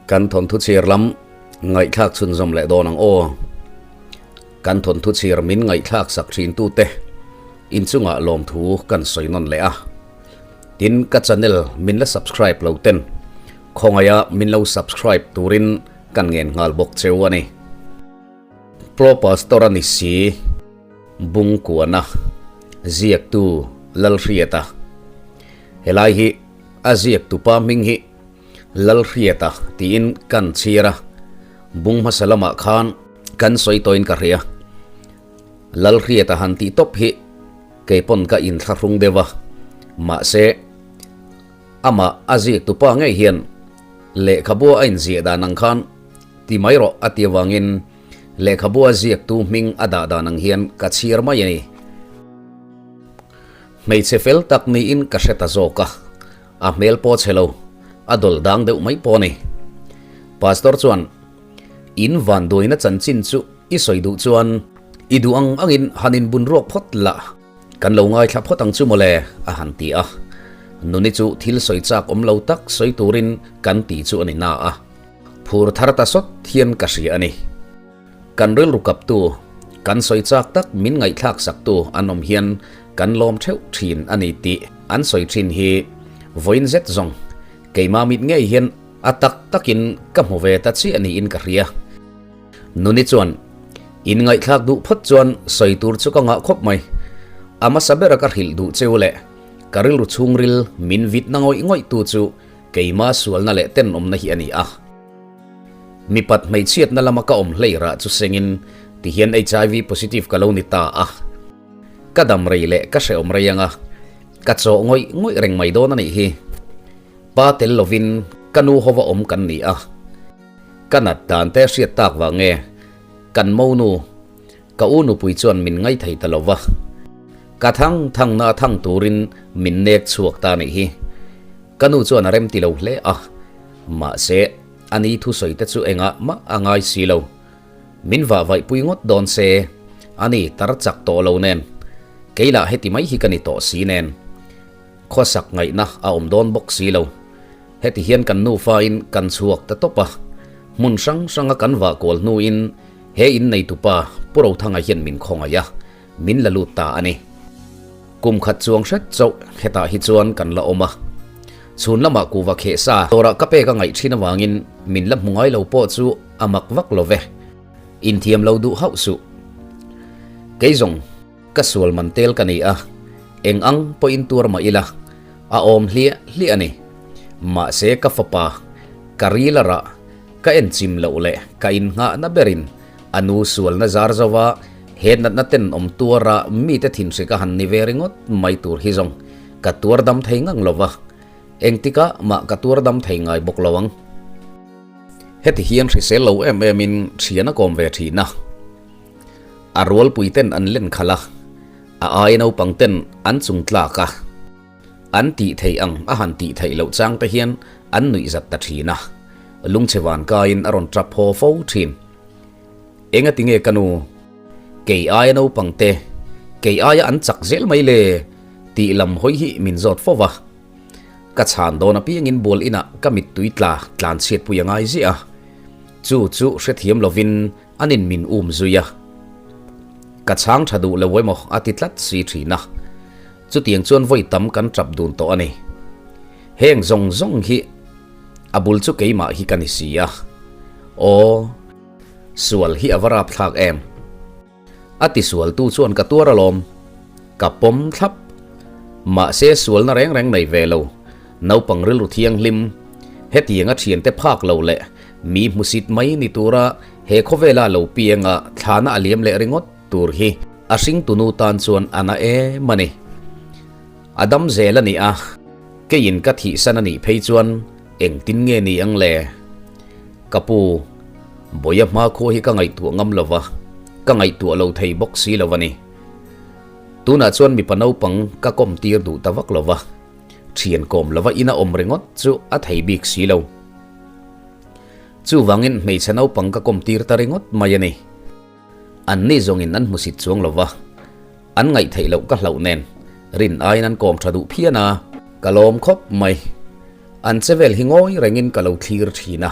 Kan thawnthu chhir lam ngaihthlak chhunzawm leh dawn ang aw. Kan thawnthu chhir min ngaihthlak sak thin tute inchungah lawmthu kan sawi nawn leh a. Tin ka channel min la subscribe lo ten khawngaia min lo subscribe turin kan ngen nghal bawk cheu a ni. Pro Pastor a ni si, Bungkuana, ziaktu Lalhriata. Helai hi a ziaktupa hming hi Lalhriata tiin kan chhiar a, bung hmasa lamah khan kan sawi tawhin ka hria. Lalhriata han tih tawp hi kei pawn ka inthlahrung deuh a, mahse amah a ziaktupa ngei hian lehkhabua a inziah dan ang khan Ti mai rawh a ti avangin lehkhabu a ziaktu hming a dah dan ang hian ka chhiar mai a ni. Hmeichhe fel tak niin ka hre ta zawk a, a hmel pawh chhe lo, a dawlh dang deuh mai pawh a ni. Pastor chuan, In vanduaina chanchin chu i sawi duh chuan i duh ang angin han inbun ruak phawt la, kan lo ngaithla phawt ang chu mawle a han ti a. Nuni chu thil sawi chak awm lo tak sawi turin kan ti chu a ni na a. Phur thar ta sawt hian ka hria a ni. Kan rilru kaptu, kan sawi chak tak min ngaihthlak saktu an awm hian kan lawm theuh thin a ni tih an sawi thin hi vawiin zet zawng keimah mit ngei hian a tak takin ka hmu ve ta chiah niin ka hria. Nuni chuan in ngaihthlak duh phawt chuan sawi tur chu ka ngah khawp mai. A hmasa bera ka hrilh duh cheu leh ka rilru chhungril min vitna ngawih ngawih tu chu Keima sualna leh tenawmna hi a ni a. Mipat hmeichhiatna lama ka awm hlei rah chu sengin tihian HIV positive ka lo ni ta a. Ka dam rei leh ka hrehawm rei anga ka chawh ngawih ngawih reng mai dawn a nih hi. Pa tel lovin ka nu hova awm kan ni a. Ka nat dan te hriat tak vang nge kan monu ka u nupui chuan min ngaithei ta lova. Ka thang thangna thang turin min nek chhuak ta a nih hi. Ka nu chuan a rem ti lo hle a, mahse a ni thusawi te chu engah mah a ngai si lo. Min vah vaihpui ngawt dawn se, a ni tar chak tawh lo nen, kei lah heti mai hi ka ni tawh si nen. Khawsak ngaihna a awm dawn bawk si lo. Heti hian kan nufa in kan chhuak ta tawp a, hmun hrang hranga kan vah kual hnuin he inneitupa Pu Rothanga hian min khawngaih a, Min la lut ta a ni. Kum khat chuang hret chauh hetah hi chuan kan la awm a. Chhun lamah kuhva kheh sa dawrah ka pek a ngaih thin avangin min la hmu ngai lo pawh chu a mak vak lo ve. Inthiam lo duh hauh suh. Kei zawng ka sual man tel ka ni a, eng ang pawhin tuar mah ila a awm hliah hliah a ni. Mahse ka fapa ka ril a rah, ka enchim loh leh ka innghahna berin A nu sualna zar zova he natna tenawm tuara mite thinhrik a han ni ve ringawt mai tur hi zawng ka tuar dam thei ngang lova, engtikah mah ka tuar dam thei ngai bawk lo ang. Heti hian hrisel lo em em in thian a kawm ve thin a, a rualpui ten an len khalh a, a ai naupang ten an chung tlak a, an tih theih ang a han tih theih loh chang te hian an nuih zat ta thin a, lungchhe van kaiin a rawn tap haw fo thin. Enga ti nge ka nu? Kei aia naupang te, kei aia an chak zel mai le tih lam hawi hi min zawt fo va. Ka chhan dawn apiangin bual inah ka mittui tla tlan chhiatpui a ngai ziah a. Chu chu hrethiam lovin an in min um zui a. Ka chhang tha duh lo emaw a ti tlat si thin a. Chutiang chuan vawi tam kan tap dun tawh a ni. Heng zawng zawng hi a bul chu keimah hi ka ni si a. Aw. Sual hi a va rap thlak em? A ti sualtu chuan ka tuar alawm. Ka pawm thlap. Mahse sualna reng reng nei ve lo. Naupang rilru thianghlim. Hetiang a thiante phak lo leh mi hmusit mai ni tura he khawvela lo pianga thlana a liam leh ringawt tur hi a hringtunu tan chuan a na em a ni. A dam zel a ni a, keiin ka thihsan a nih phei chuan engtin nge ni ang le? Ka pu, Bawia hmakhua hi ka ngaihtuah ngam lo va, ka ngaihtuah lo thei bawk si lo a ni. Tunah chuan mipa naupang ka kawm tir duh ta vak lo va, thian kawm lova ina awm ringawt chu a thei bik si lo. Chuvangin hmeichhe naupang ka kawm tir ta ringawt mai a ni. An ni zawngin an hmusit chuang lo va, an ngaihtheih loh ka hlauh nen rin aiin an kawm tha duh phian a. Ka lawm khawp mai. An che vel hi ngawi rengin ka lo thlir thin a.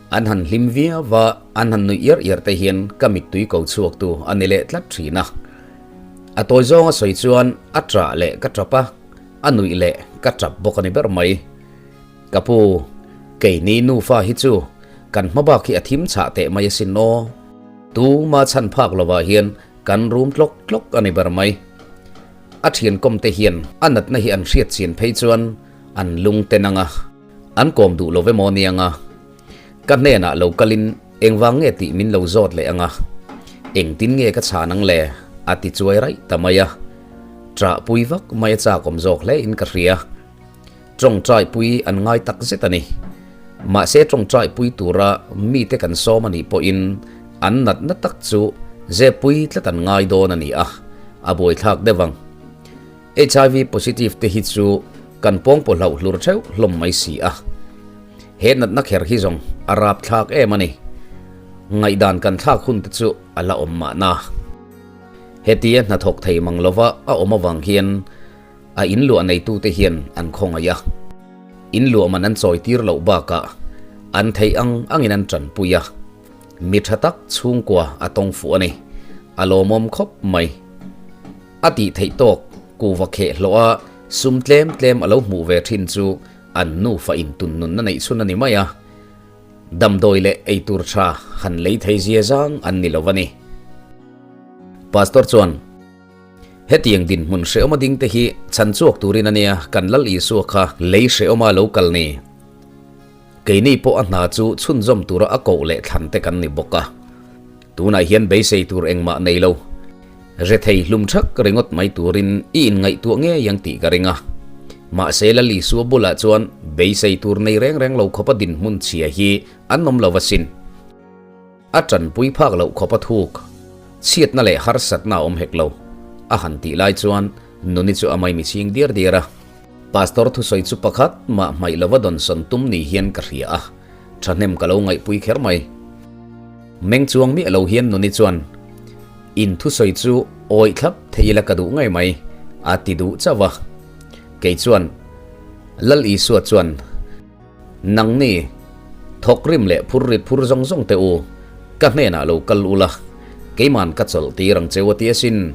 An han hlim viau va, an han nuih iar iar te hian ka mittui ko chhuaktu a ni leh tlat thin a. A tawi zawnga sawi chuan a ṭah leh ka ṭap a, a nuih leh ka ṭap bawk a ni ber mai. Ka pu, keini nufa hi chu kan hmabak hi a thim chhah teh mai asin aw. Tuma chhan phak lovah hian kan rum tlawk tlawk a ni ber mai. A thiankawm te hian a natna hi an hriat chian phei chuan an lung ten ang a, an kawm duh lo emaw nia nga. Ka hnenah lo kalin engvang nge tih min lo zawt leh ang a, engtin nge ka chhan ang le? a ti chuai raih ta mai a. Ṭahpui vak mai a chakawm zawk hle in ka hria. Ṭawngṭaipui an ngai tak zet a ni. Mahse ṭawngṭaipui tura mite kan sawm a nih pawhin an natna tak chu zeppui tlat an ngai dawn a ni a, a buaithlak deuh ang. Hiv positive te hi chu kan pawngpaw hlauh hlur theuh hlawm mai si a. He natna kher hi zawng a rapthlak em a ni. Ngaihdan kan thlak hun te chu a la awm mahna. Hetia hnathawk thei mang lova a awm avang hian a inluah neitute hian an khawngaih a. Inluah man an chawi tir loh bakah an theih ang angin an tanpui a. Mi tha tak chhungkua a tawng fuh a ni. A lawmawm khawp mai. A tih theih tawk kuva kheh hlawh a sum tlem tlem a lo hmuh ve thin chu an nufa intun nunna neih chhun a ni mai a. Damdawi leh eitur tha han lei thei zia zang an ni lo a ni. Pastor chuan, Hetiang dinhmun hrehawma ding te hi chhan chhuak turin a nia kan Lal Isua kha lei hrehawma lo kal ni. Keini pawh a hna chu chhunzawm tura a koh leh thlan te kan ni bawk a. Tunah hian beisei tur engmah nei lo. Rethei hlum thak ringawt mai turin i inngaihtuah ngei ang tih ka ring a. Mahse Lal Isua bulah chuan beisei tur nei reng reng lo khawpa dinhmun chhia hi an awm lo asin. A tanpui phak loh khawpa thuk, chhiatna leh harsatna a awm hek lo, a han tih lai chuan Nuni chu a maimi chhing diar diar a. Pastor thusawi chu pakhat mah hmaih lova dawnsawn tum ni hian ka hria a, thahnem ka lo ngaihpui kher mai. Meng chuang miah lo hian Nuni chuan, In thusawi chu awih thlap thei ila ka duh ngei mai, a ti duh chauh a. Kei chuan, Lal Isua chuan, Nangni, thawkrim leh phur rit phur zawng zawng teh u, ka hnenah lo kal ula, keiman ka chawlh tir ang cheu a ti asin.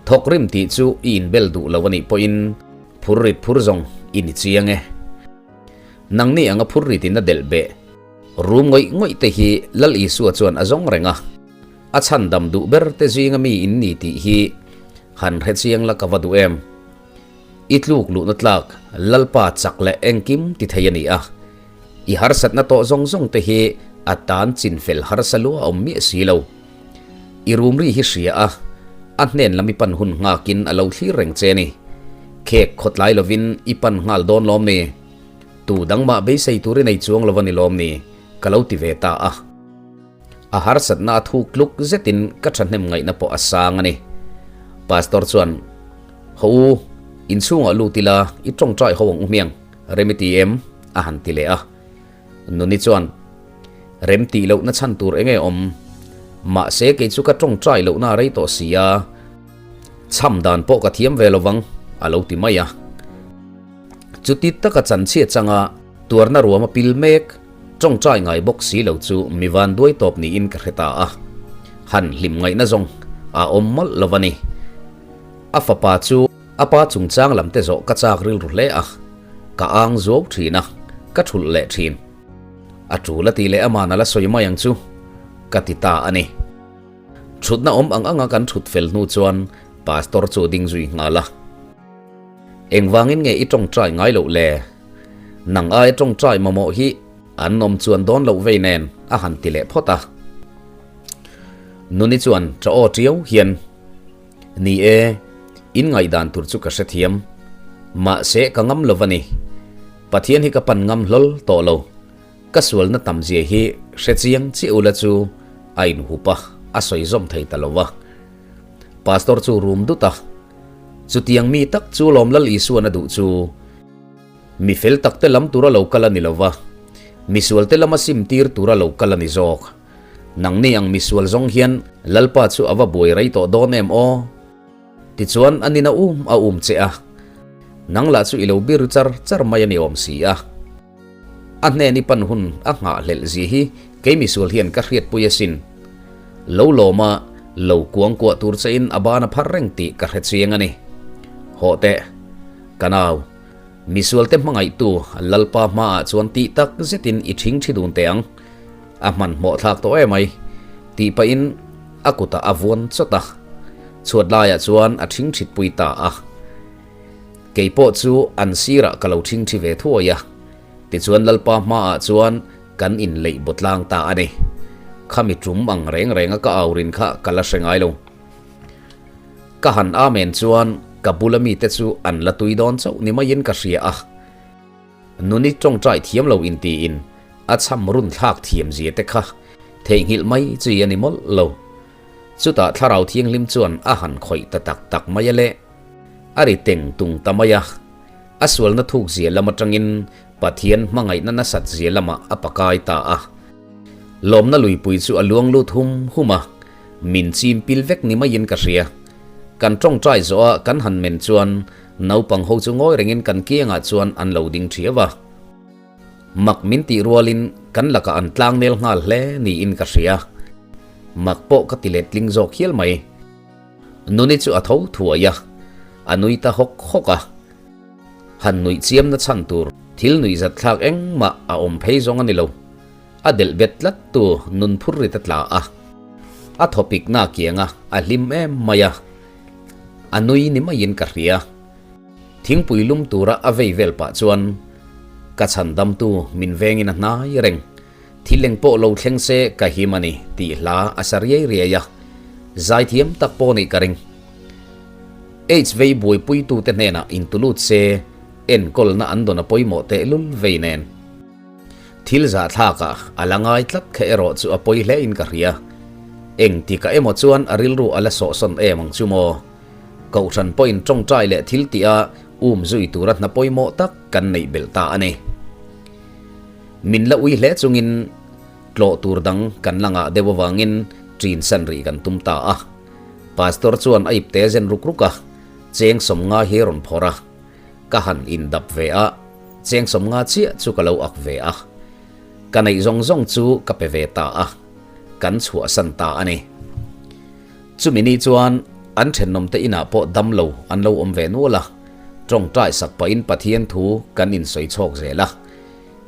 Thawkrim tih chu i inbel duh lo a nih pawhin phur rit phur zawng i ni chiang e. Nangni anga phur ritin a delh beh rum ngawih ngawih te hi Lal Isua chuan a zawng reng a, a chhandam duh ber te zinga mi in ni tih hi han hre chiang la ka va duh em. I tluk luhna tlak Lalpa chak leh engkim ti thei a ni a, i harsatna tawh zawng zawng te hi a tan chinfel harsa lua a awm miah si lo. I rum ri hi hria a, a hnen lam i pan hun nghakin a lo thlir reng che a ni. Khek khawtlai lovin i pan nghal dawn lawm ni? Tu dang mah beisei tur i nei chuang lo a ni lawm ni? Ka lo ti ve ta a. A harsatna a thuk tluk zetin ka thahnem ngaihna pawh a sang a ni. Pastor chuan, Ho u, inchhungah lut ila i tawngtai ho ang u hmiang, rem i ti em? a han ti leh a. Nuni chuan, Rem tih lohna chhan tur enge awm? Mahse kei chu ka tawngtai lohna a rei tawh si a, chham dan pawh ka thiam ve lo vang, a lo ti mai a. Chuti taka chanchhia changa tuarna ruam a pil mek. Tawngtai ngai bawk si lo chu mi van duai tawp niin ka hre ta a, han hlim ngaihna zawng a awm mawlh lo a ni. A fapa chu a pa chungchang lam te zawh ka chak rilru hle a, ka ang zuau thin a, ka thulh leh thin. A tul a tih leh aman a la sawi mai ang chu ka ti ta a ni. Thutna awm ang anga kan thut fel hnu chuan Pastor chu a ding zui nghal a. Engvangin nge i tawngtai ngai loh le? Nang aia tawngtai mamawh hi an awm chuan dawn loh vei nen a han ti leh phawt a. Nuni chuan ṭa aw ṭiau hian, Ni e, in ngaihdan tur chu ka hrethiam. Mahse ka ngam lo va ni. Pathian hi ka pan ngam hlawl tawh lo. Ka sualna tam zia hi hre chiang chiah ula chu a inhup a, a sawi zawm thei ta lo va. Pastor chu rum dut a. Chutiang mi tak chu lawm Lal Isuan a duh chu mi fel takte lam tura lo kal a ni lo va, misualte lama sim tir tura lo kal a ni zawk. Nangni ang misual zawng hian Lalpa chu a va buai rei tawh dawn em aw? Tichuan a nin a um a um che a, nang lah chu i lo bir char char mai a ni awm si a. A hnen i pan hun a nghahhlelh zia hi kei misual hian ka hriatpui asin. Lo lawm a, lo kuangkuah tur che in a ban a phar reng tih ka hre chiang a ni. Hawh teh, ka nau. Misualte hmangaihtu Lalpa hmaah chuan tih tak zetin i ṭhing ṭhi dun teh ang. A hmanhmawh thlak tawh em mai, tih pahin a kutah a vuan chawt a. Chhuat laiah chuan a ṭhing ṭhitpui ta a. Kei pawh chu an sirah ka lo ṭhing ṭhi ve thuai a. Tichuan Lalpa hmaah chuan kan inleih baw tlang ta a ni. Khami ṭum ang reng renga ka aurin kha ka la hre ngai lo. Ka han amen chuan ka bula mite chu an la tui dawn chauh ni maiin ka hria a. Nuni tawngtai thiam lo intiin a chham run thlak thiam zia te kha theihnghilh mai chi a ni mawlh lo. Chutah Thlarau Thianghlim chuan a han khawih ta tak tak mai a le. A ri teng tung ta mai a. A sualna thuk zia lam atangin Pathian hmangaihna nasat zia lamah a pakai ta a. Lawmna luipui chu a luang lut hum hum a, min chim pil vek ni maiin ka hria. Kan tawngtai zawh a kan han men chuan naupang ho chu ngawi rengin kan kiangah chuan an lo ding thiau a. Mak min tih rualin kan lakah an tlang nel nghal hle niin ka hria. Mak pawh ka ti letling zawk hial mai. Nuni chu a tho thuai a, a nui ta hawk hawk a. Han nuih chiamna chhan tur thil nuihzat thlak engmah a awm phei zawng a ni lo. A delh bet tlat tu nun phur rit a tla a, a thawpik na kiang a, a hlim em mai a, a nui ni maiin ka hria. Thingpui lum tura a vei vel pah chuan ka chhan damtu min vengin a hnai reng. Thil eng pawh lo thleng se ka him a ni tih hla a sa riai riai a, zaithiam tak pawh nih ka ring. Aids vei buaipuitute hnenah intulut se enkawlna an dawn a pawimawh tehlul vei nen. Thil zahthlakah a la ngai tlat kha erawh chu a pawi hle in ka hria. Eng tikah emaw chuan a rilru a la sawhsawn em ang chu maw? Kohhran pawhin tawngtai leh thil tih a um zui tura hna pawimawh tak kan neih belh ta a ni. Min la ui hle chungin tlawh tur dang kan la ngah deuh avangin ṭin san rih kan tum ta a. Pastor chuan a ipte zen ruk ruk a, cheng sawmnga hi a rawn phawrh a. Ka han indap ve a, cheng sawmnga chiah chu ka lo ak ve a. Ka neih zawng zawng chu ka pe ve ta a, kan chhuahsan ta a ni. Chumi ni chuan an thenawmte inah pawh damlo an lo awm ve nual a, tawngtai sak pahin Pathian thu kan insawi chhawk zel a.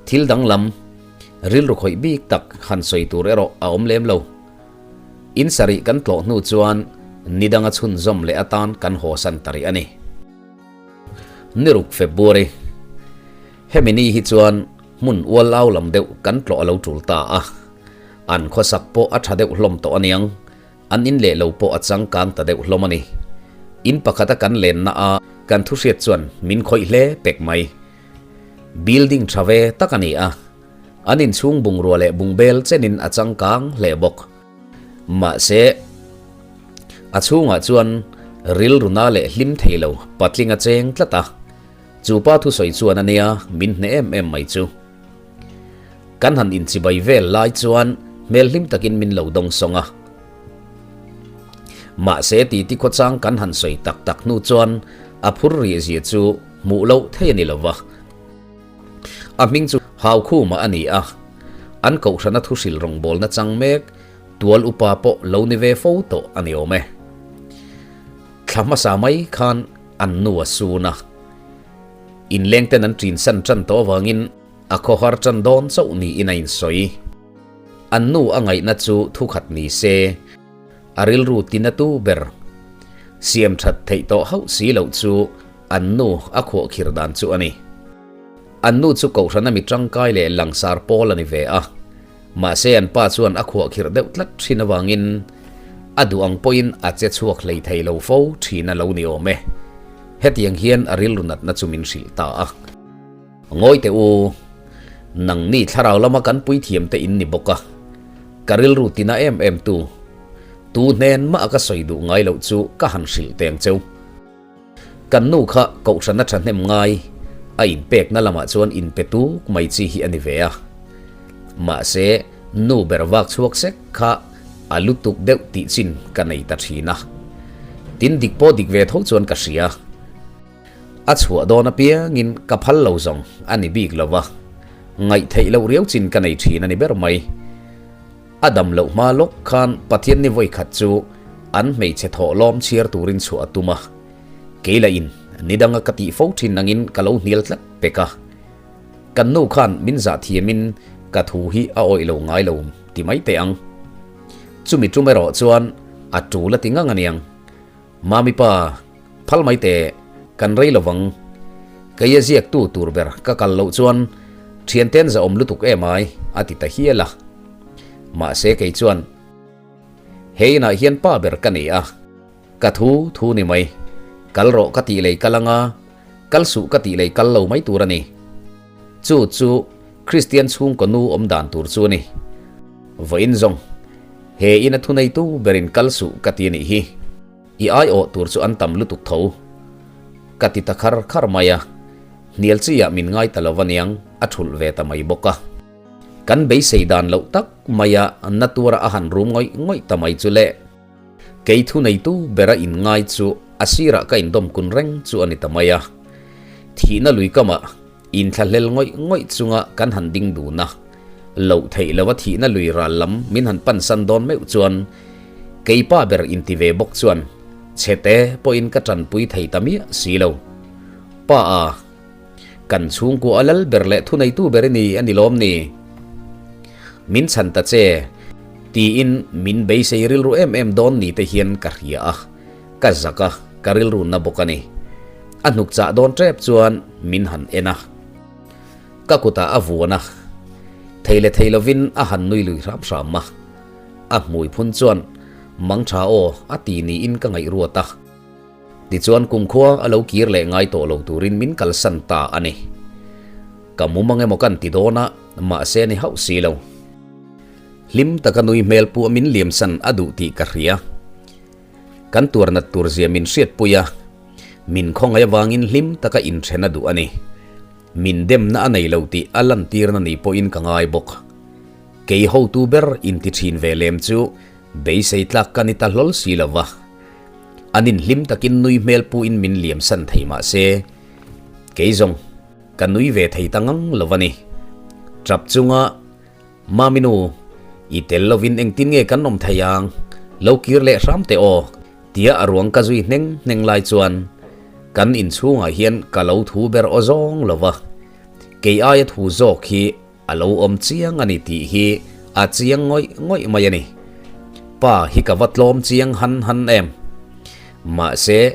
Thil danglam, rilru khawih bik tak han sawi tur erawh a awm lem lo. In sarih kan tlawh hnu chuan ni danga chhunzawm leh atan kan hawsan ta rih a ni. Niruk February, Hemi ni hi chuan hmun ual au lam deuh kan tlawh a lo tul ta a. An khawsak pawh a tha deuh hlawm tawh aniang, an in leh lo pawh a changkang ta deuh hlawm a ni. In pakhata kan lenna a kan thuhriat chuan min khawih hle pek mai. Building tha ve tak a ni a, an inchhung bungrua leh bungbel chenin a changkang hle bawk. Mahse, a chhungah chuan rilruna leh hlim thei lo patling a cheng tlat a, chu pa thusawi chuan a nia min hneh em em mai chu. Kan han inchibai vel lai chuan hmel hlim takin min lo dawng sawng a. Mahse titi khawchang kan han sawi tak tak hnu chuan a phur rih zia chu hmuh loh thei a ni lo va. A hming chu Haukhuma a ni a, an kohhrana thuhril rawngbawlna chang mek tual upa pawh lo ni ve fo tawh a ni awm e. Thla hmasa mai khan an nu a sun a, inlengten an ṭinsan ṭan tawh avangin a khawhar ṭan dawn chauh niin a insawi. An nu a ngaihna chu thukhat ni se, a rilru tinatu ber siam ṭhat theih tawh hauh si loh chu an nu a khuahkhir dan chu a ni. An nu chu kohhrana mi ṭangkai leh langsar pawl a ni ve a, mahse an pa chuan a khuahkhirh deuh tlat ṭhin avangin a duh ang pawhin a che chhuak hlei thei lo fo ṭhin a lo ni awm e. Hetiang hian a rilru natna chu min hrilh ta a. Ngawi teh u, nangni thlarau lama kan puithiam te in ni bawk a, ka rilru tina em em tu, tu hnen mah ka sawi duh ngai loh chu ka han hrilh teng cheu. Kan nu kha kohhrana thahnem ngai a inpekna lamah chuan inpe tuk mai chi hi a ni ve a. Mahse, nu ber vak chhuak sek kha a lutuk deuh tih chin ka nei ta thin a. Tin dik pawh dik ve tho chuan ka hria. A chhuah dawn apiangin ka phal lo zawng a ni bik lo va. Ngaihtheih loh riau chin ka nei thin a ni ber mai. A dam loh hma lawk khan Pathian ni vawi khat chu an hmeichhe thawh lawm chhiar turin chhuah a tum a. Kei lah in ni danga ka tih fo thin angin ka lo hnial tlat pek a. Kan nu khan min zah thiamin ka thu hi a awih lo ngai lo ti mai teh ang. Chumi tum erawh chuan a tul a ti ngang aniang. Mami pa, phal mai teh, kan rei lo vang. Kei a ziaktu tur ber ka kal loh chuan thianten zahawm lutuk em ai, a ti ta hial a. Mahse kei chuan, He inah hian pa ber ka ni a, ka thu thu ni mai. Kal rawh ka tih lei kal anga, kal suh ka tih lei kal lo mai tur a ni. Chu chu Kristian chhungkaw nu awm dan tur chu a ni. Vawiin zawng, he ina thuneitu berin kal suh ka ti a nih hi. I aiawh tur chu an tam lutuk tho. Ka ti ta khar khar mai a, hnial chi ah min ngai ta lo aniang a thulh ve ta mai bawk a. Kan beisei dan loh tak maia na tura a han rum ngawih ngawih ta mai chu le. Kei thuneitu bera inngai chu a sirah ka indawm kun reng chu a ni ta mai a. Thihna lui kamah inthlahlel ngawih ngawih chunga kan han ding dun a. Loh theih lova thihna lui ral lam min han pansan dawn meuh chuan kei pa ber inti ve bawk chuan chhete pawhin ka tanpui thei ta miah si lo. Pa a. Kan chhungkua a lal ber leh thuneitu ber i ni a ni lawm ni? Min chhan ta che, tiin min beisei rilru em em dawn ni te hian ka hria a, ka zak a, ka rilru na bawk a ni. A hnuk chah dawn tep chuan min han en a, ka kutah a vuan a, thei leh thei lovin a han nui lui hram hram a, a hmui phun chuan mangtha aw a ti niin ka ngaih ruat a. Tichuan kumkhua a lo kir leh ngai tawh lo turin min kalsan ta a ni. Ka mum ang emaw kan ti dawn a, mahse ni hauh si lo. Hlim taka nui hmel pawh min liamsan a duh tih ka hria. Kan tuar nat tur zia min hriatpui a, min khawngaih avangin hlim taka inthen a duh a ni. Min demna a nei lo tih a lantirna ni pawhin ka ngai bawk. Kei hotu ber inti thin ve lem chu beisei tlak ka ni ta hlawl si lo va. An inhlim takin nui hmel puin min liamsan thei mah se, kei zawng ka nui ve thei ta ngang lo a ni. Tap chunga, Mami nu, i tel lovin engtin nge kan awm thei ang? Lo kir leh hram teh aw, tia a ruang ka zui hneng hneng lai chuan kan inchhungah hian ka lo thu ber aw zawng lo va, kei aia thu zawk hi A lo awm chiang a ni tih hi a chiang ngawih ngawih mai a ni. Pa hi ka va tlawm chiang han han em. Mahse,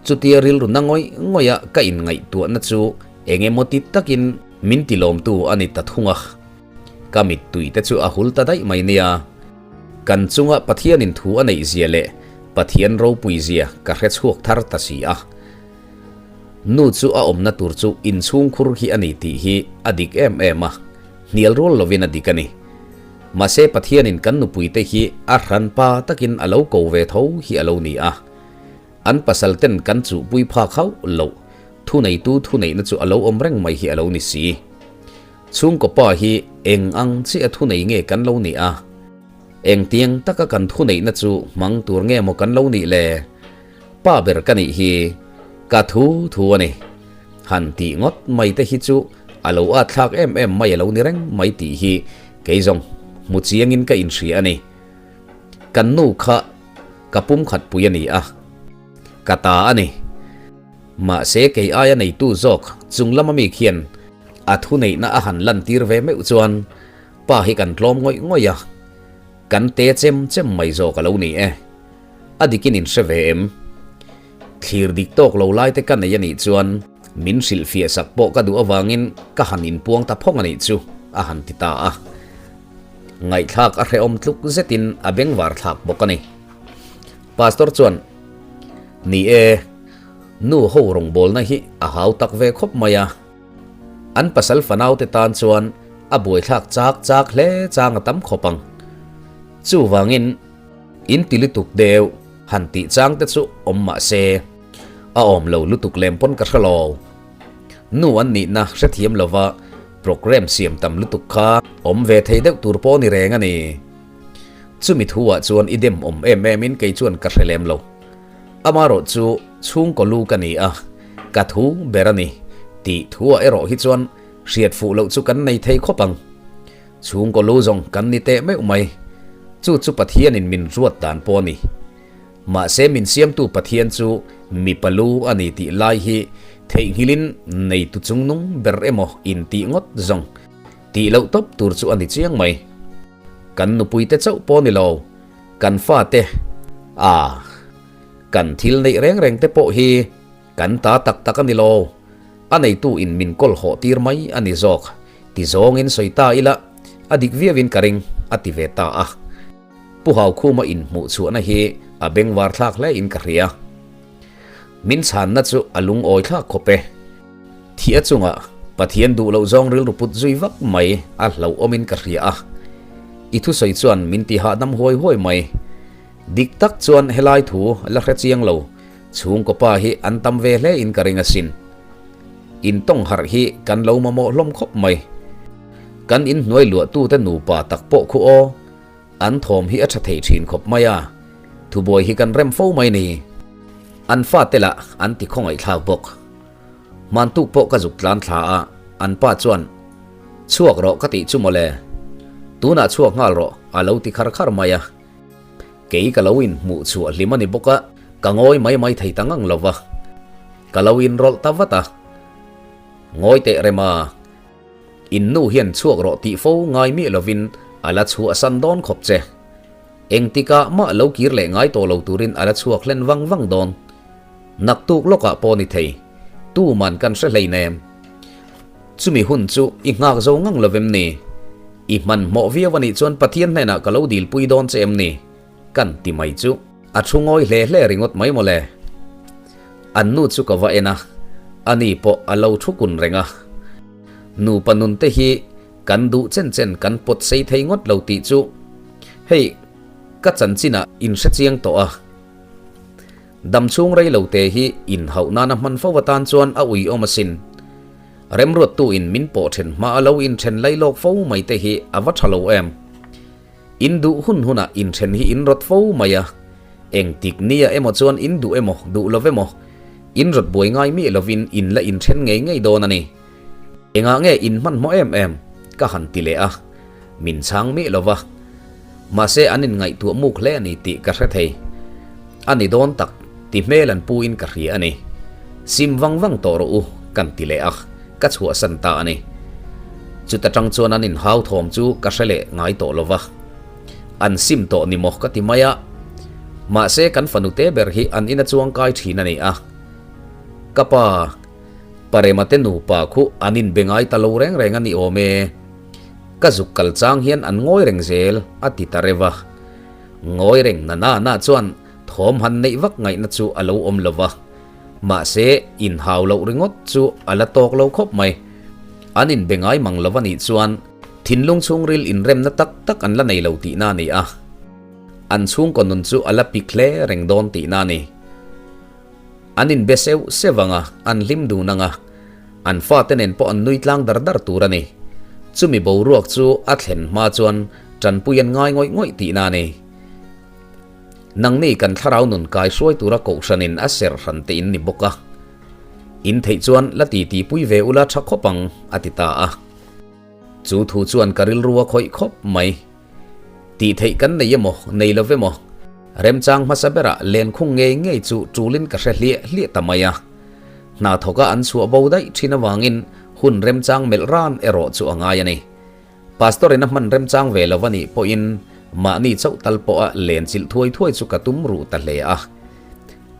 chutia rilru na ngawih ngawih a ka inngaihtuahna chu eng emaw ti takin min ti lawmtu a ni ta thung a. Ka mittui te chu a hul ta daih mai nia. Kan chunga Pathianin thu a neih zia leh Pathian ropui zia ka hre chhuak thar ta si a. Nu chu a awmna tur chu inchhungkhur hi a ni tih hi a dik em em a, hnial rual lovin a dik a ni. Mahse Pathianin kan nupuite hi a hranpa takin a lo ko ve tho hi a lo ni a. An pasal ten kan chuhpui phak hauh loh thuneitu thuneihna chu a lo awm reng mai hi a lo ni si. Chhungkaw pa hi eng ang chiah a thunei nge kan lo nih a? Engtiang taka kan thuneihna chu hmang tur nge maw kan lo nih le? Pa ber ka nih hi ka thu thu a ni. Han tih ngawt mai te hi chu a lo at thlak em em mai a lo ni reng mai tih hi kei zawng hmu chiangin ka inhria a ni. Kan nu kha ka pum khat pui a ni a, ka ta a ni. Mahse kei aia neitu zawk chung lama mi khian a thuneihna a han lantir ve meuh chuan pa hi kan tlawm ngawih ngawih a, kan te chem chem mai zawk a lo ni e. A dikin in hre ve em? Thlir dik tawk lo lai te ka nei a nih chuan min hrilhfiah sak pawh ka duh avangin ka han inpuang ta phawng a nih chu, a han ti ta a. Ngaihthlak a hrehawm tluk zetin a bengvar thlak bawk a ni. Pastor chuan, Ni e, nu ho rawngbawlna hi a hau tak ve khawp mai a. An pasal fanaute tan chuan a buaithlak chak chak hle chang a tam khawp ang. Chuvangin, In ti lutuk deuh, han tih chang te chu awm mah se, a awm lo lutuk lem pawn ka hre lo. Nu an nihna hrethiam lova programme siam tam lutuk kha awm ve thei deuh tur pawh ni reng a ni. Chumi thu ah chuan i dem awm em em in kei chuan ka hre lem lo. Amarawh chu chhungkaw lu ka ni a, ka thu ber a ni tih thu ah erawh hi chuan. Hriat fuh loh chu kan nei thei khawp ang. Chhungkaw lu zawng kan ni teh meuh mai. Chu chu Pathianin min ruat dan pawh a ni. Mahse min siamtu Pathian chu mipa lu a ni tih lai hi theihnghilhin neitu chungnung ber emaw intih ngawt zawng tih loh tawp tur chu a ni chiang mai. Kan nupuite chauh pawh ni lo, kan fate, aa, kan thil neih reng reng te pawh hi kan ta tak tak a ni lo, a neitu in min kawl hawh tir mai a ni zawk ti zawngin sawi ta ila a dik viauin ka ring a ti ve ta a. Pu Haukhuma inhmuh chhuahna hi a bengvar thlak hle in ka hria. Min chhanna chu a lungawi thlak khawp e. Thih a chungah Pathian duh loh zawng rilru put zui vak mai a hlauhawmin ka hria a. I thusawi chuan min ti hahdam huai huai mai. Dik tak chuan helai thu la hre chiang lo chhungkaw pa hi an tam ve hle in ka ring asin. Intawng harh hi kan lo mamawh hlawm khawp mai. Kan inhnuai luahtute nupa tak pawh khu aw. An thawm hi a tha thei thin khawp mai a, thubuai hi kan rem fo mai ni. An fate lah an ti khawngaihthlak bawk. Hmantuk pawh ka zuk tlan thla a, an pa chuan, Chhuak rawh ka tih chu mawle. Tunah chhuak nghal rawh a lo ti khar khar mai a. Kei ka lo inhmuh chhuah hlim a ni bawk a, ka ngawi mai mai thei ta ngang lo va. Ka lo inrawlh ta vat a. Ngawi teh rem a. In nu hian chhuak rawh tih fo ngai miah lovin a la chhuahsan dawn khawp che. Engtikah mah lo kir leh ngai tawh lo turin a la chhuak hlen vang vang dawn. Naktuk lawkah pawh ni thei. Tuman kan hre hleinem. Chumi hun chu i nghak zo ngang lo vem ni? I hmanhmawh viau a nih chuan Pathian hnenah ka lo dilpui dawn che em ni? Kan ti mai chu. A thu ngawi hle hle ringawt mai mawle. An nu chu ka va en a, ani pawh a lo thu kun reng a. Nupa nun te hi kan duh chen chen kan pawt sei thei ngawt lo tih chu hei ka chanchinah in hre chiang tawh a. Dam chhung rei lo te hi inhauh nana hman fo atan chuan a uiawm asin. Remruattu in min pawh then hma a lo inthen lailawk fo mai te hi a va tha lo em. In duh hun hunah inthen hi in rawt fo mai a, engtik nia emaw chuan in duh emaw duh lo emaw, in rawt buai ngai miah lovin in la inthen ngei ngei dawn a ni. Engah nge in hmanhmawh em em? ka han ti leh a, min chhang miah lo va. Mahse an inngaihtuah muk hle a ni tih ka hre thei. A ni dawn tak, ti hmel an pu in ka hria a ni. Sim vang vang tawh rawh u, kan ti leh a, ka chhuahsan ta a ni. Chuta tang chuan an inhau thawm chu ka hre leh ngai tawh lo va. An sim tawh ni maw ka ti mai a. Mahse kan fanu te ber hi an ina chuang kai thin a ni a. Ka pa, Parema te nupa khu an inbe ngai ta lo reng reng a ni awm e. Ka zuk kal chang hian an ngawi reng zel a ti ta reuh a. Ngawi reng na na na chuan thawm han neih vak ngaihna chu a lo awm lo va. Mahse, inhau loh ringawt chu a la tawk lo khawp mai. An inbe ngai mang lo a nih chuan thinlung chhungril inremna tak tak an la nei lo tihna a ni a. An chhungkaw nun chu a la pik hle reng dawn tihna a ni. An inbe seuh seuh ang a, an hlim dun ang a. An fate nen pawh an nui tlang dar dar tur a ni. Chumi boruak chu a thlen hma chuan tanpui an ngai ngawih ngawih tihna a ni. Nangni kan thlarau nun kai hruai tura kohhranin a ser hran te in ni bawk a. In theih chuan la titi pui ve ula tha khawp ang, a ti ta a. Chu thu chuan ka rilru a khawih khawp mai. Tih theih kan nei emaw, nei lo emaw, remchang hmasa berah lenkhung ngei ngei chu tulin ka hre hliah hliah ta mai a. Hna thawka an chhuah bo daih thin avangin hun remchang melh ran erawh chu a ngai a ni. Pastor in a hman remchang ve lo a nih pawhin mahni chauh tal pawha len chilh thuai thuai chu ka tum ruh ta hle a.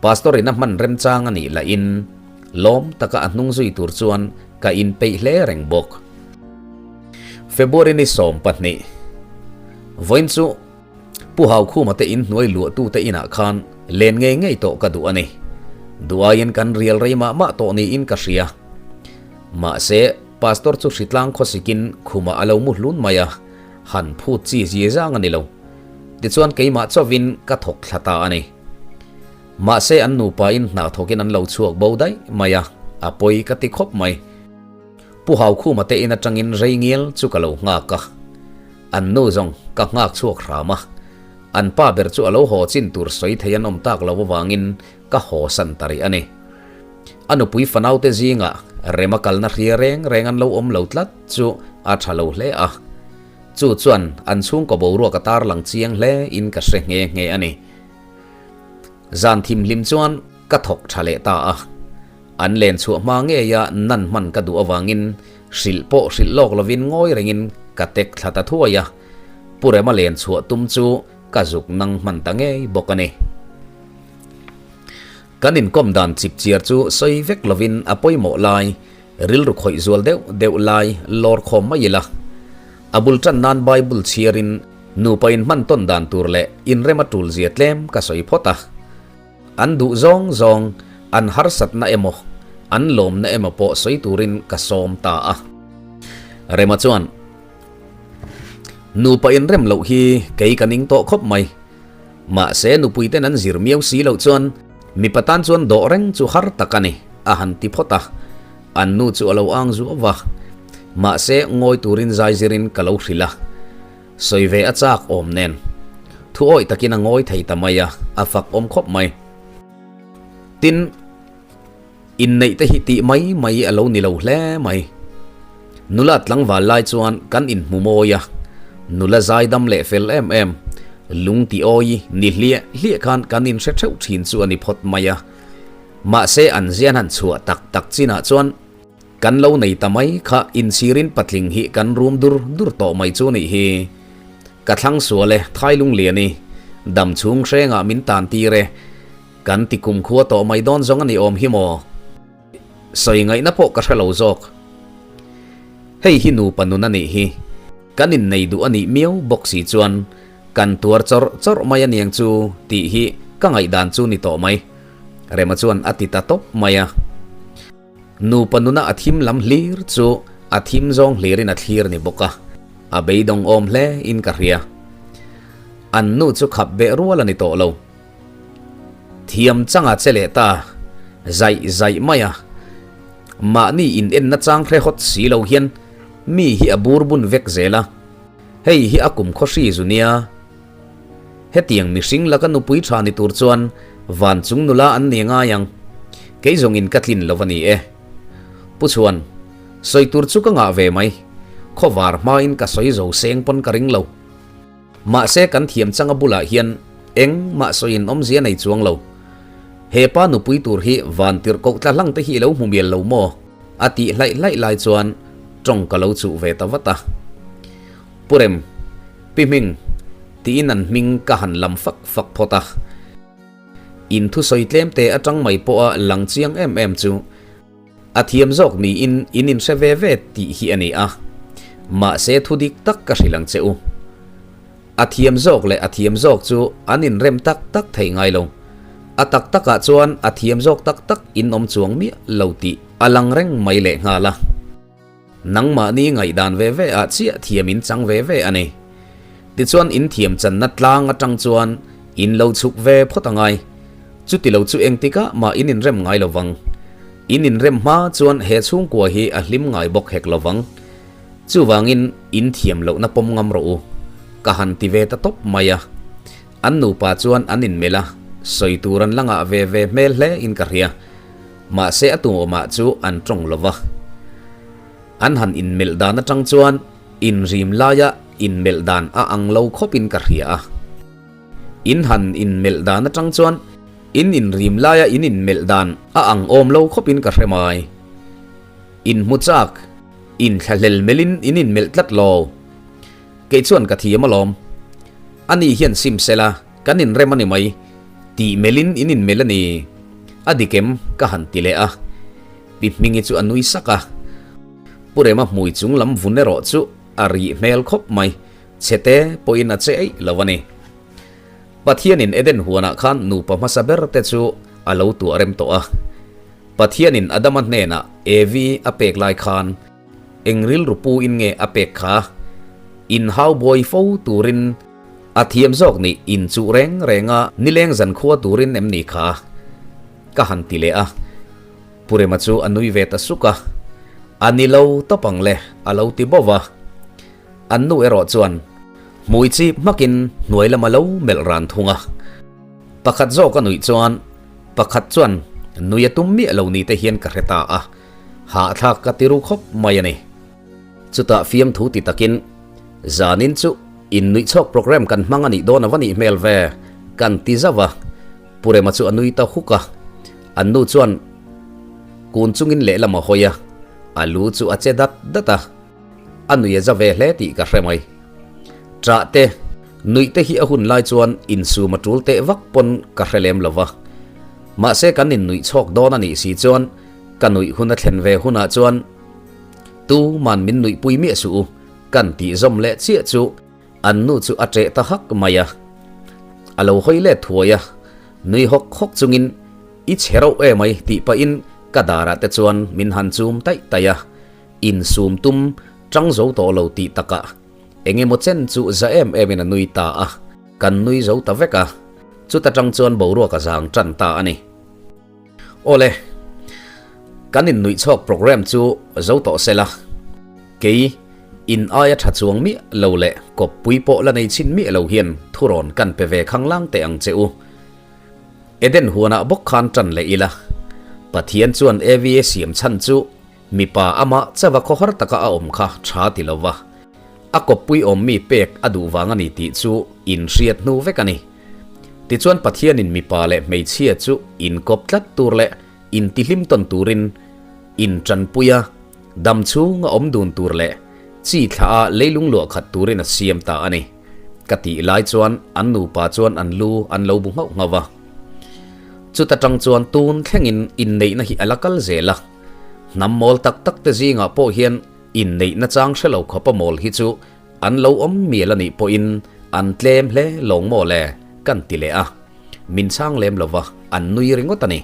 Pastor in a hman remchang a nih lahin lawm taka a hnung zui tur chuan ka inpeih hle reng bawk. February ni 12, Vawiin chu Pu Haukhuma te inhnuai luahtute inah khan len ngei ngei tawh ka duh a ni. Duh aiin kan rial rei mah mah tawh niin ka hria. Mahse, Pastor chu hritlang khawsikin khumah a lo mu hlun mai a, han phut chi zia zang a ni lo. Tichuan keimah chauhin ka thawk thla ta a ni. Mahse an nupain hna thawkin an lo chhuak bo daih mai a, a pawi ka ti khawp mai. Pu Haukhuma te in atangin rei ngial chu ka lo nghak a, an nu zawng ka nghak chhuak hram a. An pa ber chu a lo haw chin tur sawi thei an awm tak lo avangin ka haw san ta rih a ni. A nupui fanaute zingah Rema kalna hria reng reng an lo awm lo tlat chu a tha lo hle a. Chu chuan an chhungkaw boruak a tarlang chiang hle in ka hre nghe nghe a ni. Zan thimhlim chuan ka thawk tha leh ta a. An len chhuah hma ngeia nan hman ka duh avangin hrilh pawh hrilh lawk lovin ngawi rengin ka tek thla ta thuai a. Pu Rema len chhuah tum chu ka zuk nang hman ta ngei bawk a ni. Kan inkawm dan chipchiar chu sawi vek lovin a pawimawh lai, rilru khawih zual deuh deuh lai lawr khawm mai ila. A bul tan nan Bible chhiarin nupa inhman tawn dan tur leh inrem a tul zia tlem ka sawi phawt a. An duh zawng zawng, an harsatna emaw, an lawmna emaw pawh sawi turin ka sawm ta a. Rema chuan, Nupa inrem loh hi kei ka ning tawh khawp mai. Mahse nupui ten an zir miau si loh chuan mipa tan chuan dawh reng chu har tak a ni, a han ti phawt a. An nu chu a lo ang zuau va. Mahse ngawi turin zai zirin ka lo hrilh a. Sawi ve a chak awm nen. Thu awih takin a ngawi thei ta mai a, a fak awm khawp mai. Tin. Inneih te hi tih mai mai a lo ni lo hle mai. Nula tlangval lai chuan kan inhmu mawi a, nula zaidam leh fel em em, lung ti awi ni hliah hliah khan kan inhre theuh thin chu a ni phawt mai a. Mahse an zian han chhuah tak tak chinah chuan kan lo nei ta mai kha inchhirin patling hi kan rum dur dur tawh mai chu nih hi. Ka thlang sual e, Thailungliani, dam chhung hrengah min tan tir e. Kan ti kumkhua tawh mai dawn zawng a ni awm hi maw? Sawi ngaihna pawh ka hre lo zawk. Hei hi nupa nun a nih hi. Kan innei duh a nih miau bawk si chuan kan tuar chawrh chawrh mai a niang chu tih hi ka ngaihdan chu ni tawh mai. Rema chuan a ti ta tawp mai a. Nupa nuna a thim lam hlir chu a thim zawng hlirin a thlir ni bawk a, a beidawng awm hle in ka hria. An nu chu khap beh rual a ni tawh lo. Thiam changa che leh ta zaih zaih mai a, mahni in enna chang hre hawt si lo hian mi hi a bur bun vek zel a, hei hi a kum khaw hri zu nia. Hetiang mihring laka nupui tha ni tur chuan van chung nula an ni ngai ang, kei zawngin ka tlin lo a ni e. Pu Chhuan, sawi tur chu ka ngah ve mai, khawvar hmain ka sawi zo seng pawn ka ring lo. Mahse kan thiam changa bulah hian engmah sawiin awmzia nei chuang lo. He pa nupui tur hi van tirh koh tla hlang te hi i lo hmu mial lo maw? A tih hlaih hlaih lai chuan tawng ka lo chuh ve ta vat a. Pu Rem, Pi Hming, tiin an hming ka han lam fak fak phawt a. In thusawi tlem te atang mai pawha lang chiang em em chu A thiam zawk niin in inhre ve ve tih hi a ni a, mahse thu dik tak ka hrilh ang che u. A thiam zawk leh a thiam zawk chu an inrem tak tak thei ngai lo. A tak takah chuan a thiam zawk tak tak in awm chuang miah lo tih a lang reng mai lehnghal a. Nangmahni ngaihdan ve ve ah chiah thiam in chang ve ve a ni. Tichuan in thiam channa tlang atang chuan in lo chhuk ve phawt a ngai. Chuti lo chu engtikah mah in inrem ngai lo vang. In inrem hma chuan he chhungkua hi a hlim ngai bawk hek lo vang. Chuvangin in thiam lohna pawm ngam rawh u. Ka han ti ve ta tawp mai a. An nupa chuan an inmelh a, sawi tur an la ngah ve ve hmel hle in ka hria. Mahse a tumawmah chu an tawng lo va. An han inmelh dan atang chuan inrim laia inmelh dan a ang lo khawpin ka hria a. In han inmelh dan atang chuan in inrim laia in inmelh dan a ang awm lo khawpin ka hre mai. Inhmu chak, inthlahlel melhin in inmelh tlat lo. Kei chuan ka thiam alawm. Ani hian sim sela kan inrem a ni mai. Tih melhin in inmelh a ni. A dik em? Ka han ti leh a. Pi Hmingi chu a nui sak a. Pu Rema hmui chung lam vun erawh chu a rih hmel khawp mai. Chhete pawhin a che eih lo a ni. Pathianin Eden huanah khan nupa hmasa ber te chu a lo tuah rem tawh a. Pathianin Adama hnenah Evi a pek lai khan Eng rilru pu in nge a pek kha? In hau buai fo turin a thiam zawk nih in chuh reng reng a nileng zan khua turin em ni kha? Ka han ti leh a. Pu Rema chu a nui ve ta suk a. A ni lo tawp ang le a lo ti bawk a. An nu erawh chuan hmui chip hmakin hnuai lam a lo melh ran thung a. Pakhat zawk a nuih chuan pakhat chuan. Nui a tum miah lo ni te hian ka hre ta a, hahthlak ka ti ru khawp mai a ni. Chutah fiamthu ti takin, Zanin chu innuihchhawk programme kan hmang a nih dawn a va nih hmel ve, kan ti zauh a. Pu Rema chu a nui ta huk a, an nu chuan kun chungin lehlam a hawi a, a lu chu a che dat dat a, a nui a za ve hle tih ka hre mai. Ṭah te, nuih te hi a hun lai chuan insum a ṭul teh vak pawn ka hre lem lo va. Mahse kan innuih chhawk dawn a nih si chuan ka nuih hun a thlen ve hunah chuan tuman min nuihpui miah suh u kan tih zawm leh chiah chu an nu chu a ṭeh ta hak mai a. A lo hawi let thuai a, nui hawk hawk chungin i chhe rauh em ai tih pahin ka darah te chuan min han chum taih taih a. Insum tum tang zo tawh lo tih takah eng emaw chen chu za em emin a nui ta a, kan nui zo ta vek a, chuta tang chuan boruak a zang tan ta a ni. Awle, kan innuihchhawk programme chu zo tawh se la, kei in aia tha chuang miah lo leh kawppui pawh la nei chhin miah lo hian thurawn kan pe ve khanglang teh ang che u. Eden huanah bawk khan tan leh ila, Pathian chuan Evi a siam chhan chu Mipa amah chauha khawhar taka a awm kha tha ti lo va, a kawppui awmmi pek a duh vang a ni tih chu inhriat hnu vek a ni. Tichuan Pathianin mipa leh hmeichhia chu inkawp tlat tur leh intihlim tawn turin intanpui a, dam chhunga awm dun tur leh chi thlah a leilung luah khat turin a siam ta a ni. Ka tih lai chuan an nupa chuan an lu an lo bu nghauh nghauh va. Chuta tang chuan tun thlengin inneihna hi a la kal zel a. Hnam mawl tak tak te zingah pawh hian inneihna chang hre lo khawpa mawl hi chu an lo awm mial a nih pawhin an tlem hle lawng maw le kan ti leh a, min chhang lem lova an nui ringawt a ni.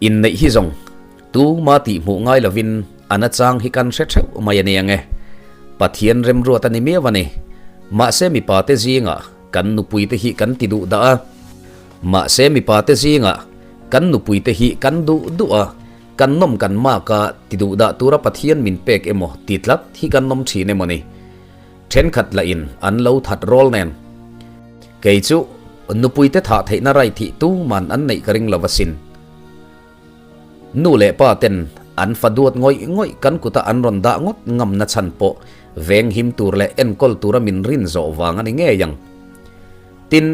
Inneih hi zawng tuma tih hmuh ngai lovin a na chang hi kan hre theuh mai a ni ang e. Pathian remruat a ni miau a ni. Mahse mipa te zingah kan nupui te hi kan ti duh dah a. Mahse mipa te zingah Kan nupuite hi kan duh duh a, kan nawm kan mak a, ti duh dah tura Pathian min pek emaw ti tlat hi kan nawm thin emaw ni? Thenkhat lahin an lo that rawl nen. Kei chu nupuite thah theihna rai thih tuman an neih ka ring lo asin. Nu leh pa ten an fa duat ngawih ngawih kan kuta an rawn dah ngawt ngamna chhan pawh venghim tur leh enkawl tura min rin zawh vang a ni ngei ang. Tin,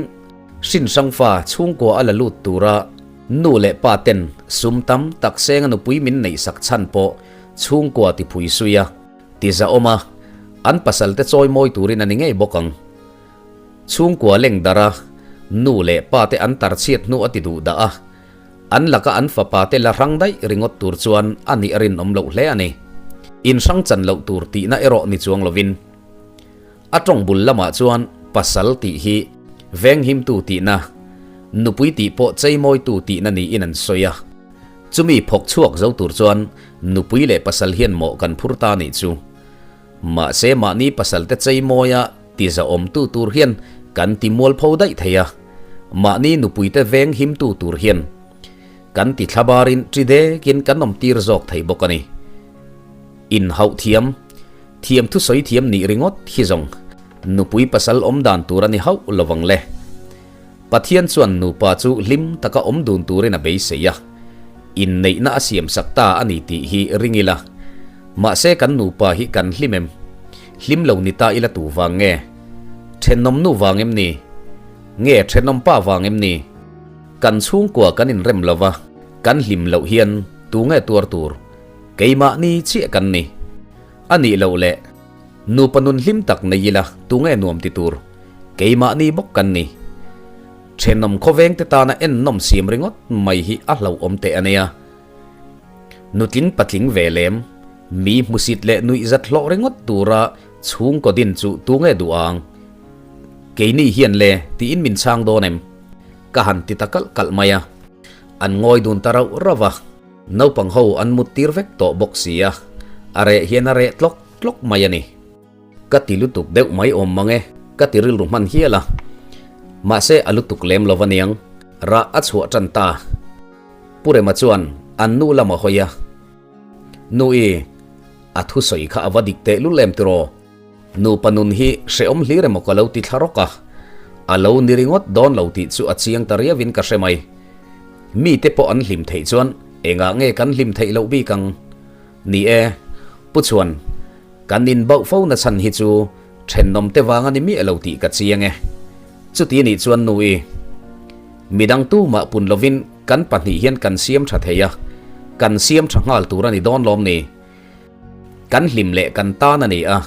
Hrinhrang fa chhungkua a la lut tura nu leh pa ten sum tam tak senga nupui min neihsak chhan pawh chhungkua ti phui sui a, ti zahawm a, an pasal te chawi mawi turin a ni ngei bawk ang. Chhungkua leng darh a, nu leh pa te an tar chhiat hnu a ti duh dah a, an laka an fapa te la hrang daih ringawt tur chuan a nih a rinawm loh hle a ni. Inhrang chan loh tur tihna erawh ni chuang lovin. A tawng bul lamah chuan pasal tih hi venghimtu tihna, nupui tih pawh cheimawitu tihna niin an sawi a. Chumi phawk chhuak zo tur chuan nupui leh pasal hian mawh kan phur ta nih chu. Mahse mahni pasalte cheimawia tizahawmtu tur hian kan ti mualpho daih thei a, mahni nupuite venghimtu tur hian kan ti thlabarin ṭi dekin kan awmtir zawk thei bawk a ni. Inhauh thiam. Thiam thusawi thiam nih ringawt hi zawng nupui pasal awm dan tur a ni hauh lo vang le. Pathian chuan nupa chu hlim taka awm dun turin a beisei a, inneihna a siamsak ta a ni tih hi ring ila. Mahse kan nupa hi kan hlim em? Hlim lo ni ta ila tu vang nge? Thenawm nu vang em ni? Nge thenawm pa vang em ni? Kan chhungkua kan inrem lo va, kan hlim loh hian tu nge tuar tur? Keimahni chiah kan ni. A nih loh leh, nupa nun hlim tak nei ila tunge nuam ti tur? Keimahni bawk kan ni. Thenawm khawveng te tana ennawm siam ringawt mai hi a hlauhawm teh a nia. Nutling patling ve lem, mi hmusit leh nuihzat hlawh ringawt tura chhungkaw din chu tunge duh ang? Keini hian le tiin min chhang dawn em? Ka han ti ta kalh kalh mai a. An ngawi dun ta rauh rauh a. Naupang ho an mut tir vek tawh bawk si a, a reh hian a reh tlawk tlawk mai a ni. Ka ti lutuk deuh mai awm mang e, ka ti rilru hman hial a. Mahse a lutuk lem lo aniang, rah a chhuah tan ta. Pu Rema chuan an nu lam a hawi a, Nu i, a thusawi kha a va dik teh lul em tiraw? Nupa nun hi hrehawm hlir emaw ka lo ti thla rawk a, a lo ni ringawt dawn lo tih chu a chiang ta riauin ka hre mai. Mite pawh an hlim theih chuan engah nge kan hlim theih loh bik ang? Ni e, Pu Chhuan, kan inbauh fo na chhan hi chu thenawmte vang a ni miah lo tih ka chiang e. Chuti nih chuan nu i, midang tumah pun lovin kan pahnih hian kan siam tha thei a, kan siam tha nghal tur a ni dawn lawm ni? Kan hlim leh kan tan a ni a,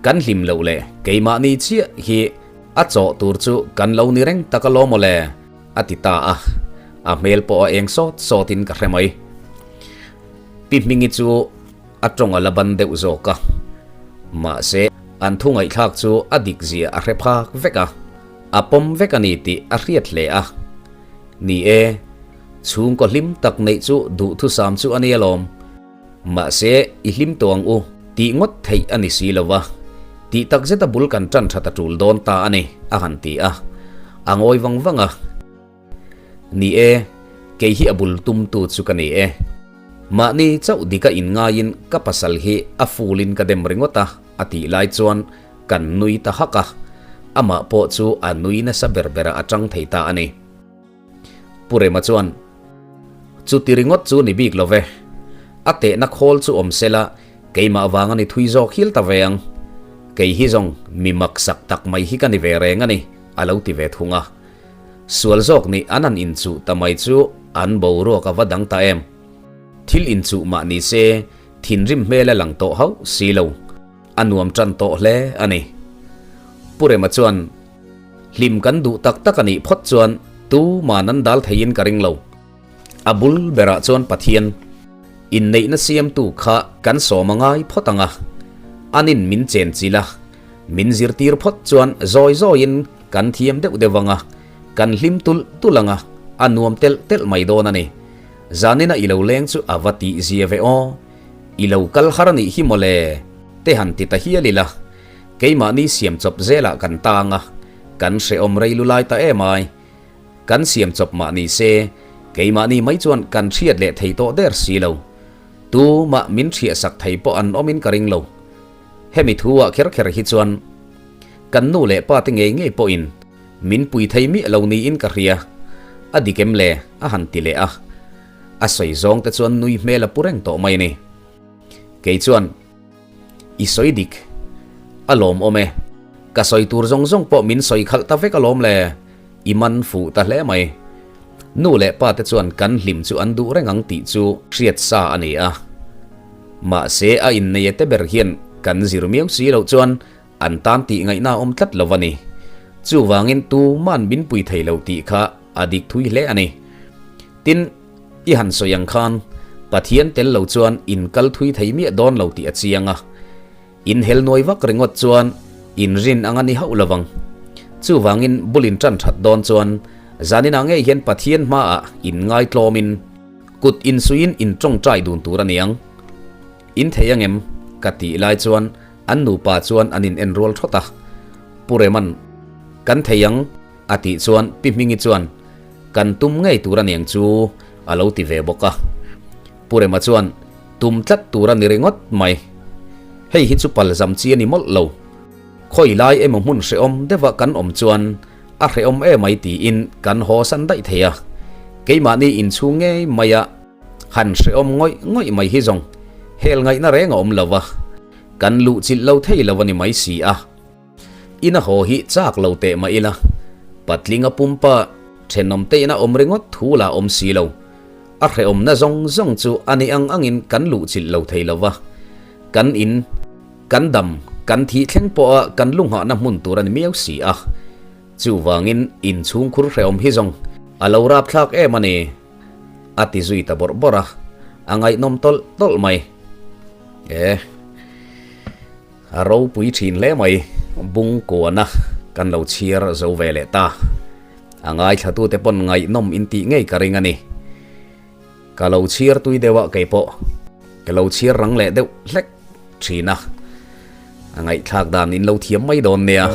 kan hlim loh leh keimahni chiah hi a chawh tur chu kan lo ni reng tak alawm aw le, a ti ta a, a hmel pawh a eng sawt sawtin ka hre mai. Pi Hmingi chu a tawng a la ban deuh zawk a, mahse an thu ngaihthlak chu a dik zia a hre phak vek a, a pawm vek a ni tih a hriat hle a. Ni e, chhungkaw hlim tak neih chu duhthusam chu a ni alawm. Mahse, i hlim tawh ang u, tih ngawt theih a ni si lo va, tih tak zeta bul kan tan that a tul dawn ta a ni, a han ti a. A ngawi vang vang a. Ni e, kei hi a bul tumtu chu ka ni e. Mahni chauh dika inngaiin ka pasal hi a fulin ka dem ringawt a, a tih lai chuan kan nui ta hak a. Amah pawh chu a nui nasa ber berah a tang thei ta a ni. Pu Rema chuan, Chuti ringawt chu ni bik lo ve. A tehna khawl chu awm sela, keimah vang a ni thui zawk hil ta ve ang. Kei hi zawng mi maksak tak mai hi ka ni ve reng a ni, a lo ti ve thung a. Sual zawk nih an han inchuh ta mai chu an boruak a va dang ta em. Thil inchuh mah ni se, thinrim hmel a lang tawh hauh si lo. A nuam tan tawh hle a ni. Pu Rema chuan, Hlim kan duh tak tak a nih phawt chuan tuman an dal theiin ka ring lo. A bul berah chuan Pathian inneihna siamtu kha kan sawm a ngai phawt ang a, anin min chen chilh a, min zirtir phawt chuan zawi zawiin kan thiam deuh deuh ang a, kan hlim tulh tulh ang a, a nuam telh telh mai dawn a ni. Zanina i lo leng chu a va tihzia ve aw, i lo kal har a nih hi mawle, te han ti ta hial ila. Keimahni siam chawp zelah kan tang a, kan hrehawm rei lu lai ta em ai. Kan siam chawp mah ni se, keimahni mai chuan kan hriat leh thei tawh der si lo. Tumah min hriahsak thei pawh an awmin ka ring lo. Hemi thu ah kher kher hi chuan kan nu leh pa te ngei ngei pawhin min pui thei miah lo niin ka hria. A dik em le? a han ti leh a. A sawi zawng te chuan nui hmel a pu reng tawh mai a ni. Kei chuan. I sawi dik. A lawmawm e. Ka sawi tur zawng zawng pawh min sawi khalh ta vek alawm le. I man fuh ta hle mai. Nu leh pa te chuan kan hlim chu an duh reng ang tih chu hriat sa a ni a. Mahse a inneia te ber hian kan zir miau si loh chuan an tan tih ngaihna awm tlat lo a ni. Chuvangin tuman min pui thei lo tih kha a dik thui hle a ni. Tin. I han sawi ang khan Pathian tel lo chuan in kal thui thei miah dawn lo tih a chiang a. In hel nuai vak ringawt chuan in rin ang a ni hauh lovang. Chuvangin bul in tan that dawn chuan zaninah ngei hian Pathian hmaah in ngaitlawmin kut insuiin in tawngtai dun tur a niang. In thei angem? Ka tih lai chuan an nupa chuan an in en rual thawt a. Pu Reman, Kan thei ang. A tih chuan Pi Hmingi chuan, Kan tum ngei tur a niang chu, a lo ti ve bawk a. Pu Rema chuan, Tum tlat tur a ni ringawt mai. Hei hi chu palzam chi a ni mawlh lo. Khawi lai emaw hmun hrehawm deuha kan awm chuan a hrehawm emai tiin kan haw san daih thei a. Keimahni inchhung ngei maia han hrehawm ngawih ngawih mai hi zawng hel ngaihna reng a awm lo va, kan luhchilh lo thei lo a ni mai si a. Ina haw hi chak lo teh mah ila, patlinga pumpa thenawm te ina awm ringawt thu lah awm si lo. A hrehawmna zawng zawng chu a ni ang angin kan luhchilh lo thei lo va. Kan in, kan dam, kan thih thleng pawha kan lunghahna hmun tur a ni miau si a. Chuvangin inchhungkhur hrehawm hi zawng a lo rapthlak em a ni, a ti zui ta bawrh bawrh a, a ngaihnawm tawlh tawlh mai. E. A ropui thin hle mai, bung kuana kan lo chhiar zo ve leh ta. A ngaithlatute pawn ngaihnawm in tih ngei ka ring a ni. Ka lo chhiar tui deuh a kei pawh ka lo chhiar rang leh deuh hlek thin a. A ngaihthlak dan in lo thiam mai dawn nia.